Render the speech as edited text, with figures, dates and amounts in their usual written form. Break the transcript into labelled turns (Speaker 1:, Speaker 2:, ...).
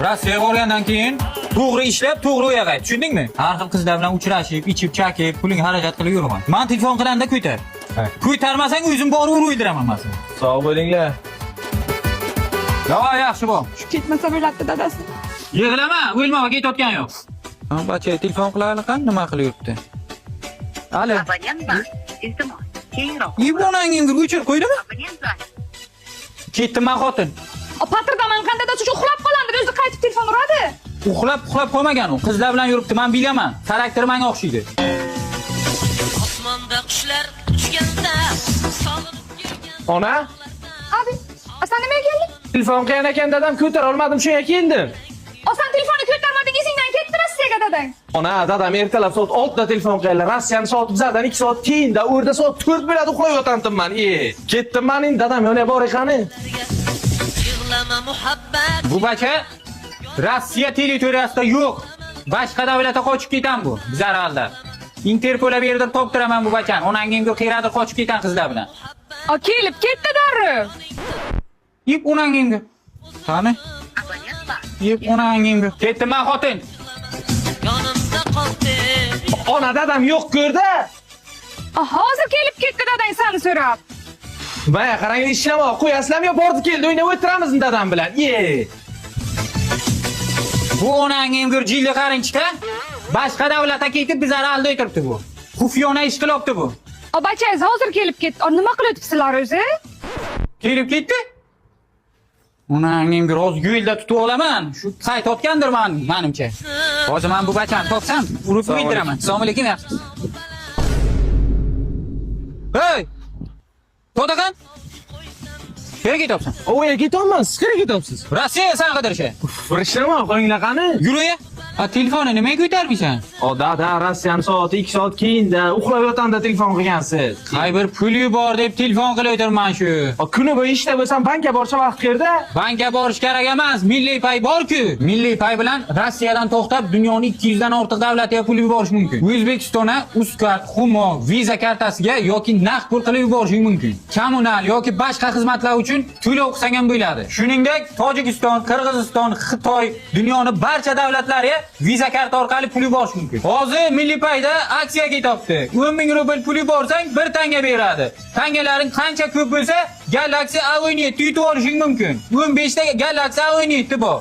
Speaker 1: Rossiyaga borgandan keyin to'g'ri ishlab, to'g'ri uyga qayt. Tushundingmi? Har xil qizlar bilan uchrashib, ichib, chakib, puling xarajat qilib yurma. Man telefon qilganda ko'tar. Ko'tarmasang o'zim borib urib o'ldiraman man seni.
Speaker 2: Sog' bo'linglar.
Speaker 1: Yo, yaxshi bo'l.
Speaker 3: Shu ketmasa bo'ladi dadasi.
Speaker 1: Yig'lama, o'lma, ketayotgan yo'q. Bacha telefon qilaylik, nima qilib yuribdi? Alo.
Speaker 4: Abonent bor. Iltimos, keyinroq.
Speaker 1: Onangni o'chirib qo'ydimi?
Speaker 4: Abonent bor.
Speaker 1: Ketdim man, xotin.
Speaker 3: Patirdaman qanday dadasi shu uxlab qolandi, o'zi qaytib telefon uradi.
Speaker 1: Uxlab, uxlab qolmagan u. Qizlar bilan yuribdi, men bilaman. Xarakteri menga o'xshaydi.
Speaker 5: Osmonda qushlar uchganda sog'inib kelgan
Speaker 2: Ona,
Speaker 3: Abi, sen nimaga kelding?
Speaker 2: telefon qilgan ekan dadam, ko'tara olmadim, shunga keldim.
Speaker 3: Sen telefonni ko'tarmading, esingdan ketdi Rossiyaga dadang.
Speaker 2: Ona, dadam ertalab soat 6 da telefon qilganlar. Rossiyani soati bizlardan 2 soat keyinda, u yerda soat 4 bo'ladi, uxlab yotandim man. Ketdim man endi, dadam yonga boray qani.
Speaker 5: Yig'lama muhabbat
Speaker 1: Bu bacha Rossiya territoriyasida yo'q. Boshqa davlatga qochib ketan bu. Bizlar aldab. Interpolga berdirib toptiraman bu bachani. Onangga qayerdadir qochib ketan qizlar bilan.
Speaker 3: Kelib ketdi darrov.
Speaker 1: Yeb onangga. Qani?
Speaker 4: Abonent bor.
Speaker 1: Yeb onangga. Ketdim man, xotin.
Speaker 5: Yonimda qoldi.
Speaker 2: Ona, dadam yo'q ko'rda.
Speaker 3: Hozir kelib ketdi dadang seni so'rab.
Speaker 2: Maya qarang, ishlama, qo'yasizlarmi yo bordi keldi o'ynab o'tiramiz dadam bilan.
Speaker 1: Bu onangga jilli qarinchika. Boshqa davlatga ketib bizlar aldab o'tiribdi bu. Xufiyona ish qilyapti bu.
Speaker 3: Bachangiz hozir kelib ketdi. Nima qilyapsizlar o'zi?
Speaker 1: Kelib ketdi. Onangga hozir yo'lda tutib olaman. Shu qaytayotgandir man, menimcha. Hozir men bu bachani topsam, urib o'ldiraman. Assalomu alaykum, yaxshi. Hey! To'dagan? Qayerga ketyapsan?
Speaker 2: O'yga ketyapman, siz qayerga ketyapsiz?
Speaker 1: Rossiya san qidirishga.
Speaker 2: Bir ishlama, qo'yinglar qani.
Speaker 1: Yur uya. Ha, telefonni nimaga ko'tarmaysan?
Speaker 2: O dada, Rossiyani soati 2 soat keyinda, uxlab yotanda telefon qilgansiz.
Speaker 1: Hay bir pul yubor deb telefon qilib o'tirman shu.
Speaker 2: O kuni bo'yi ishda bo'lsam, bankka borsa vaqt qayerda?
Speaker 1: Bankka borish kerak emas, Milliy Pay bor-ku. Milliy Pay bilan Rossiyadan to'xtab dunyoning 200 dan ortiq davlatiga pul yuborish mumkin. O'zbekistonga Uzcard, Humo, Visa kartasiga yoki naqd pul qilib yuborishing mumkin. Kommunal yoki boshqa xizmatlar uchun to'lov qilsang ham bo'ladi. Shuningdek, Tojikiston, Qirg'iziston, Xitoy, dunyoni barcha davlatlariga Visa karta orqali pul yuborish mumkin. Hozir Milliy Payda aksiya ketyapti. 10 ming rubl pul yuborsang, bir tanga beradi. Tangalaring qancha ko'p bo'lsa, Galaxy A17 yutib olishing mumkin. 15 ta Galaxy A17 bor.